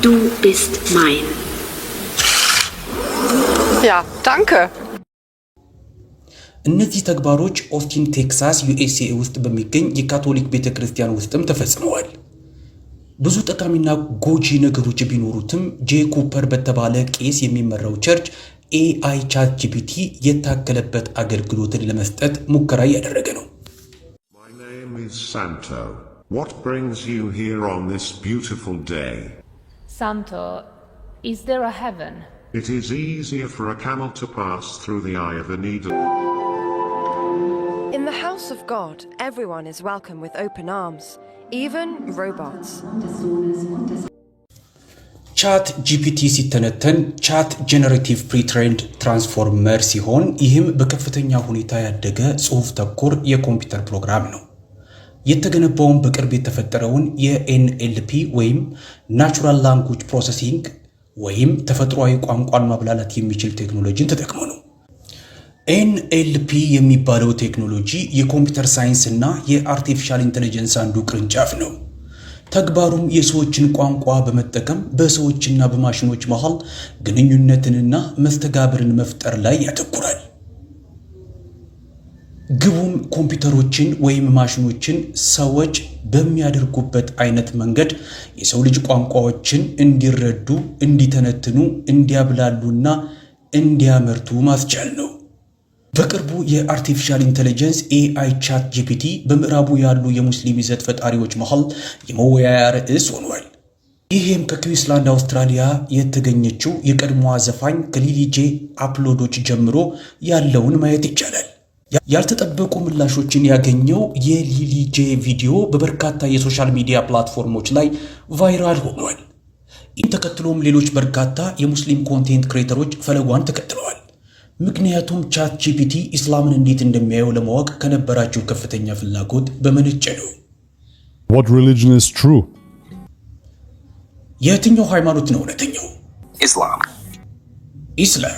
Du bist mein. Ja, danke. እነዚህ ተግባሮች ኦስቲን ቴክሳስ ዩኤስኤ ውስጥ በሚገኝ የካቶሊክ ቤተ ክርስቲያን ውስጥም ተፈጽመዋል። ብዙ ጠቃሚና ጎጂ ነገሮች ቢኖሩትም ጄ ኩፐር በተባለ ቄስ የሚመራው church AI ChatGPT የታከለበት አገልግሎትን ለመስጠት ሙከራ እያደረገ ነው። My name is Santo. What brings you here on this beautiful day? Santo, is there a heaven? It is easier for a camel to pass through the eye of a needle. In the house of God, everyone is welcome with open arms, even robots. ChatGPT ሲተነተን Chat Generative Pretrained Transformer ሲሆን ይህም በከፍተኛ ሁኔታ ያደገ ጽሑፍ ተኮር የኮምፒውተር ፕሮግራም ነው። የተገነባውን በቅርብ የተፈጠረውን የ NLP ወይም Natural Language Processing ወይም ተፈጥሯዊ ቋንቋን ማብላላት የሚችል ቴክኖሎጂን ተጠቅሞ ነው። NLP የሚባለው ቴክኖሎጂ የ computer science እና የ artificial intelligence አንዱ ቅርንጫፍ ነው። ተግባሩም የሰዎችን ቋንቋ በመጠቀም በሰዎችና በማሽኖች መሃል ግንኙነትንና መስተጋብርን መፍጠር ላይ ያተኩራል። ግቡም ኮምፒውተሮችን ወይም ማሽኖችን ሰዎች በሚያደርጉበት አይነት መንገድ የሰው ልጅ ቋንቋዎችን እንዲረዱ፣ እንዲተነትኑ፣ እንዲያብላሉና እንዲያመርቱ ማስቻል ነው። በቅርቡ የ artificial intelligence AI ChatGPT በምዕራቡ ያሉ የሙስሊም ይዘት ፈጣሪዎች መሃል የመወያያ ርዕስ ሆኗል። ይህም ከኩዊንስላንድ አውስትራሊያ የተገኘችው የቀድሞዋ ዘፋኝ ከሊሊ ጄ upload ኦች ጀምሮ ያለውን ማየት ይቻላል። ያልተጠበቁ ምላሾችን ያገኘው የሊሊ ጄ ቪዲዮ በበርካታ የ social media platform ኦች ላይ viral ሆኗል። ይህን ተከትሎም ሌሎች በርካታ የሙስሊም content creator ኦች ፈለጓን ተከትለዋል። ምክንያቱም ChatGPT ኢስላምን እንዴት እንደሚያየው ለማወቅ ከነበራቸው ከፍተኛ ፍላጎት በመነጨ ነው። What religion is true? የትኛው ሃይማኖት ነው እውነተኛው? Islam. ኢስላም።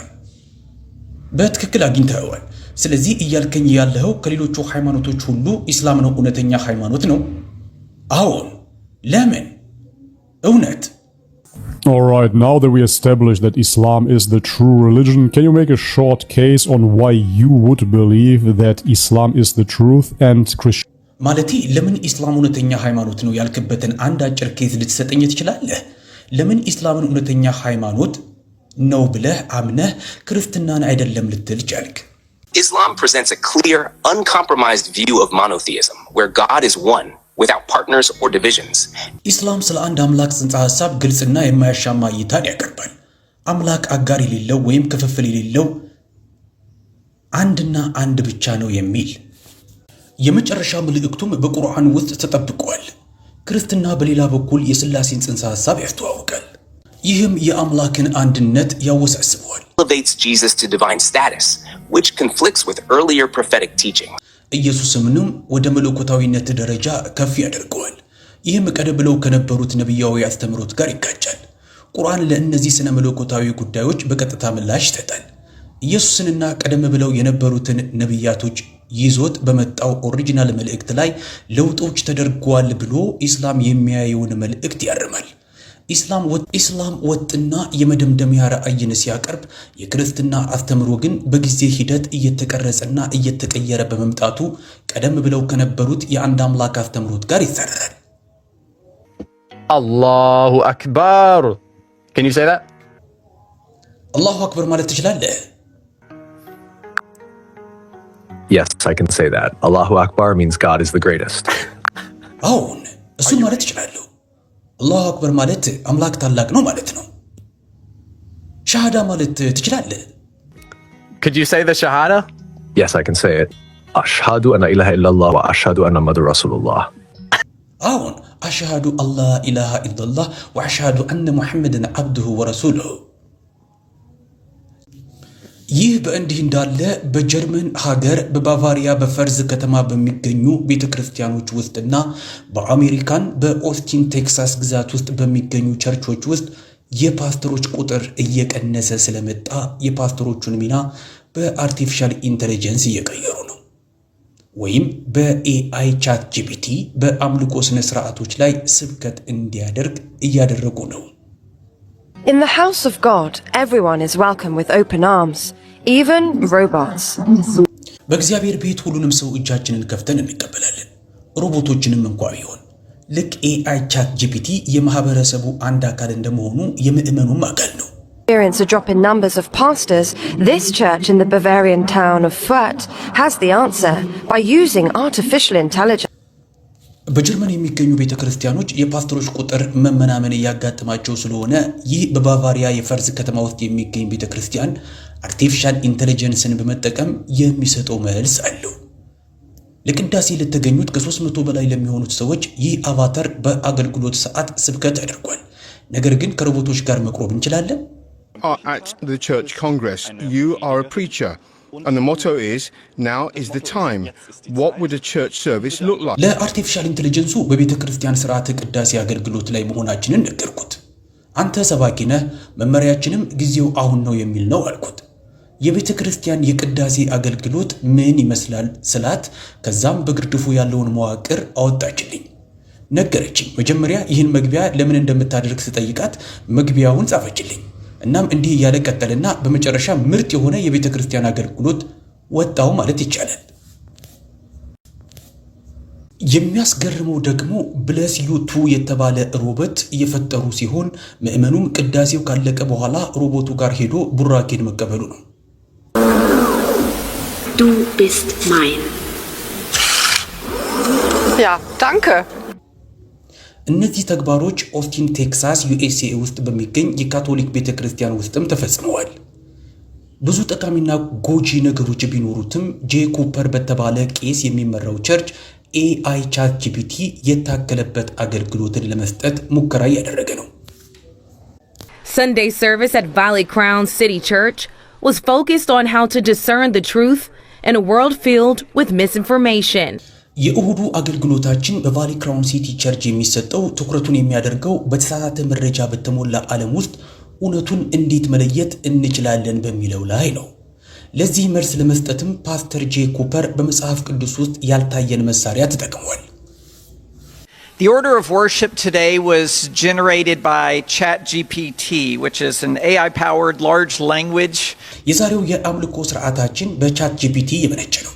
በትክክል አግኝተኸዋል። ስለዚህ እያልከኝ ያለኸው ከሌሎቹ ሃይማኖቶች ሁሉ ኢስላም ነው እውነተኛ ሃይማኖት ነው? አዎን። ለምን? እውነት። All right, now that we established that Islam is the true religion, can you make a short case on why you would believe that Islam is the truth and Christianity ማለቴ ለምን ኢስላም እውነተኛ ሃይማኖት ነው ያልክበትን አንድ አጭር case ልትሰጠኝ ትችላለህ? ለምን ኢስላምን እውነተኛ ሃይማኖት ነው ብለህ አምነህ ክርስትናን አይደለም ልትል ቻልክ? Islam presents a clear, uncompromised view of monotheism, where God is one, without partners or divisions. ኢስላም ስለ አንድ አምላክ ጽንሰ ሐሳብ ግልጽና የማያሻማ እይታን ያቀርባል። አምላክ አጋር የሌለው ወይም ክፍፍል የሌለው አንድና አንድ ብቻ ነው የሚል። የመጨረሻ መልእክቱም በቁርአን ውስጥ ተጠብቋል። ክርስትና በሌላ በኩል የሥላሴን ጽንሰ ሐሳብ ያስተዋውቃል። ይህም የአምላክን አንድነት ያወሳስበዋል። Elevates Jesus to divine status, which conflicts with earlier prophetic teachings. ኢየሱስንም ወደ መለኮታዊነት ደረጃ ከፍ ያደርገዋል። ይህም ቀደም ብለው ከነበሩት ነቢያዊ አስተምህሮት ጋር ይጋጫል። ቁርአን ለእነዚህ ስነ መለኮታዊ ጉዳዮች በቀጥታ ምላሽ ይሰጣል። ኢየሱስንና ቀደም ብለው የነበሩትን ነቢያቶች ይዞት በመጣው original መልእክት ላይ ለውጦች ተደርገዋል ብሎ ኢስላም የሚያየውን መልእክት ያርማል። ኢስላም ወጥና የመደምደሚያ ራዕይን ሲያቀርብ፣ የክርስትና አስተምህሮ ግን በጊዜ ሂደት እየተቀረጸና እየተቀየረ በመምጣቱ ቀደም ብለው ከነበሩት የአንድ አምላክ አስተምህሮት ጋር ይጻረራል። Allahu Akbar. Can you say that? አላሁ አክበር ማለት ትችላለህ? Yes, I can say that. Allahu Akbar means God is the greatest. አዎን፣ እሱን ማለት እችላለሁ። አላሁ አክበር ማለት አምላክ ታላቅ ነው ማለት ነው። ሻሃዳ ማለት ትችላለህ? Could you say the Shahada? Yes, I can say it. أشهد أن لا إله إلا الله وأشهد أن محمد رسول الله. አዎን፣ أشهد أن لا إله إلا الله وأشهد أن محمدا عبده ورسوله። ይህ በእንዲህ እንዳለ በጀርመን ሀገር በባቫሪያ በፈርዝ ከተማ በሚገኙ ቤተ ክርስቲያኖች ውስጥና በአሜሪካን በኦስቲን ቴክሳስ ግዛት ውስጥ በሚገኙ ቸርቾች ውስጥ የፓስተሮች ቁጥር እየቀነሰ ስለመጣ የፓስተሮቹን ሚና በ artificial intelligence እየቀየሩ ነው። ወይም በ AI ChatGPT በአምልኮ ስነ ስርዓቶች ላይ ስብከት እንዲያደርግ እያደረጉ ነው። In the house of God, everyone is welcome with open arms, even robots. በእግዚአብሔር ቤት ሁሉንም ሰው እጃችንን ከፍተን እንቀበላለን፣ ሮቦቶችንም እንኳ ቢሆን። ልክ AI ChatGPT የማህበረሰቡ አንድ አካል እንደመሆኑ የምዕመኑም አካል ነው። Experience a drop in numbers of pastors, this church in the Bavarian town of Fürth has the answer by using artificial intelligence. በጀርመን የሚገኙ ቤተ ክርስቲያኖች የፓስተሮች ቁጥር መመናመን እያጋጠማቸው ስለሆነ ይህ በባቫሪያ የፈርዝ ከተማ ውስጥ የሚገኝ ቤተ ክርስቲያን artificial intelligence ን በመጠቀም የሚሰጠው መልስ አለው። ለቅዳሴ ለተገኙት ከ300 በላይ ለሚሆኑት ሰዎች ይህ avatar በአገልግሎት ሰዓት ስብከት አድርጓል። ነገር ግን ከሮቦቶች ጋር መቁረብ እንችላለን? Are at the church congress. You are a preacher. And the motto is, "Now is the time." What would a church service look like? ለ artificial intelligence ኡ በቤተ ክርስቲያን ስርዓተ ቅዳሴ አገልግሎት ላይ መሆናችንን ነገርኩት። አንተ ሰባኪ ነህ፣ መመሪያችንም ጊዜው አሁን ነው የሚል ነው አልኩት። የቤተ ክርስቲያን የቅዳሴ አገልግሎት ምን ይመስላል ስላት፣ ከዛም በግርድፉ ያለውን መዋቅር አወጣችልኝ፣ ነገረችኝ። መጀመሪያ ይህን መግቢያ ለምን እንደምታደርግ ስጠይቃት መግቢያውን ጻፈችልኝ። እናም እንዲህ እያለ ቀጠልና በመጨረሻ ምርጥ የሆነ የቤተ ክርስቲያን አገልግሎት ወጣው ማለት ይቻላል። የሚያስገርመው ደግሞ Bless You 2 የተባለ ሮቦት እየፈጠሩ ሲሆን ምዕመኑም ቅዳሴው ካለቀ በኋላ ሮቦቱ ጋር ሄዶ ቡራኬን መቀበሉ ነው። Du bist mein. Ja, danke. እነዚህ ተግባሮች ኦስቲን ቴክሳስ USA ውስጥ በሚገኝ የካቶሊክ ቤተ ክርስቲያን ውስጥም ተፈጽመዋል። ብዙ ጠቃሚና ጎጂ ነገሮች ቢኖሩትም ጄ ኩፐር በተባለ ቄስ የሚመራው church AI ChatGPT የታከለበት አገልግሎትን ለመስጠት ሙከራ እያደረገ ነው። Sunday service at Valley Crown City Church was focused on how to discern the truth in a world filled with misinformation. የእሁዱ አገልግሎታችን በ Valley Crown City Church የሚሰጠው ትኩረቱን የሚያደርገው በተሳሳተ መረጃ በተሞላ ዓለም ውስጥ እውነቱን እንዴት መለየት እንችላለን በሚለው ላይ ነው። ለዚህ መልስ ለመስጠትም ፓስተር ጄ ኩፐር በመጽሐፍ ቅዱስ ውስጥ ያልታየን መሳሪያ ተጠቅሟል። The order of worship today was generated by ChatGPT, which is an AI powered large language የዛሬው የአምልኮ ስርዓታችን በ ChatGPT የመነጨ ነው።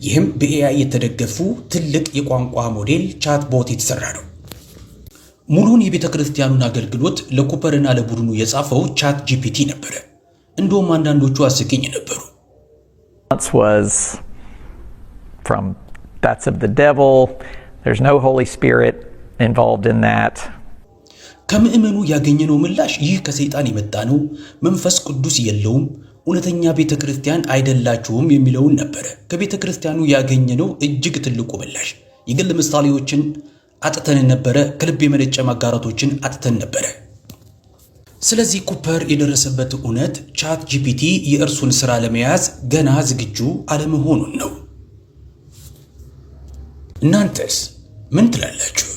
ይህም በ AI የተደገፉ ትልቅ የቋንቋ ሞዴል chatbot የተሰራ ነው። ሙሉውን የቤተ ክርስቲያኑን አገልግሎት ለኩፐርና ለቡድኑ የጻፈው ChatGPT ነበረ። እንደውም አንዳንዶቹ አስቂኝ ነበሩ። Was from "That's of the devil. There's no Holy Spirit involved in that." ከምዕመኑ ያገኘነው ምላሽ ይህ ከሰይጣን የመጣ ነው፣ መንፈስ ቅዱስ የለውም፣ እውነተኛ ቤተ ክርስቲያን አይደላችሁም የሚለውን ነበረ። ከቤተ ክርስቲያኑ ያገኘነው እጅግ ትልቁ ምላሽ። የግል ምሳሌዎችን አጥተን ነበረ። ከልብ የመነጨ ማጋራቶችን አጥተን ነበረ። ስለዚህ ኩፐር የደረሰበት እውነት ChatGPT የእርሱን ሥራ ለመያዝ ገና ዝግጁ አለመሆኑን ነው። እናንተስ ምን ትላላችሁ?